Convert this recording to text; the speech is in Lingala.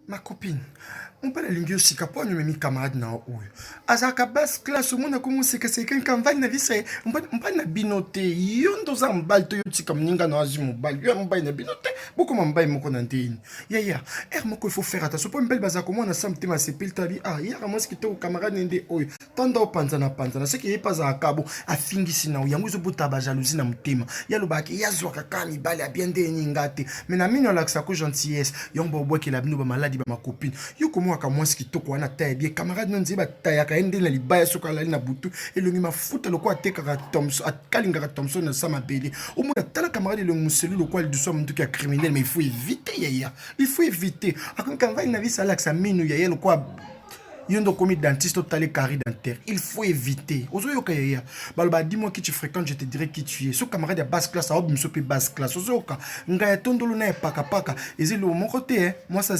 Ma copine, mobali alingi yo sika mpo anyomemi camarade na yo oyo azalaka basse classe, omona komo osekaseka nkamvali na bisa ye mobali na bino te. Yo nde oza mobali to yo tika moninga na yo azwi mobali, yo ya mobali na bino te, bokoma mobali moko na ndeni. Yaya, heure moko il faut faire attention mpo mibali bazala komona sa motema asepeli tabi ah yaka mwasi kitoko camarade nde oyo tanda opanzana panzana seke ye mpe azalaka bo afingisi na yo, yango ezobota ba jalousie na motema. Ye alobaka ye azwaka kaka mibali ya bien nde eninga te, mais na mino alakisaka ko gentillesse. Yango baobwakela bino bamaladi bamakopine. Yo komwaka mwasi kitoko wana taya bien camarade no nzeye batayaka ye nde na libaya soki alali na butu, elongi mafuta lokola atekaka Thomson, akalingaka Thomson na sa mabele. Omona tala camarade elongi moselu lokola lidusu ya monduki ya criminel. Mais il faut éviter, yaya, il faut éviter. Akomi kamvali na visa alakisa mino yaya lokola yo nde okomi dentiste, otali carie dentaire. Il faut éviter, ozoyoka yaya? Baloba: "Dis-moi qui tu fréquentes, je te dirai qui tu es." So camarade ya basse classe aobimiso mpe basse classe, ozoyoka ngai ya tondolo na ya pakapaka eza eloko moko te. Mwasi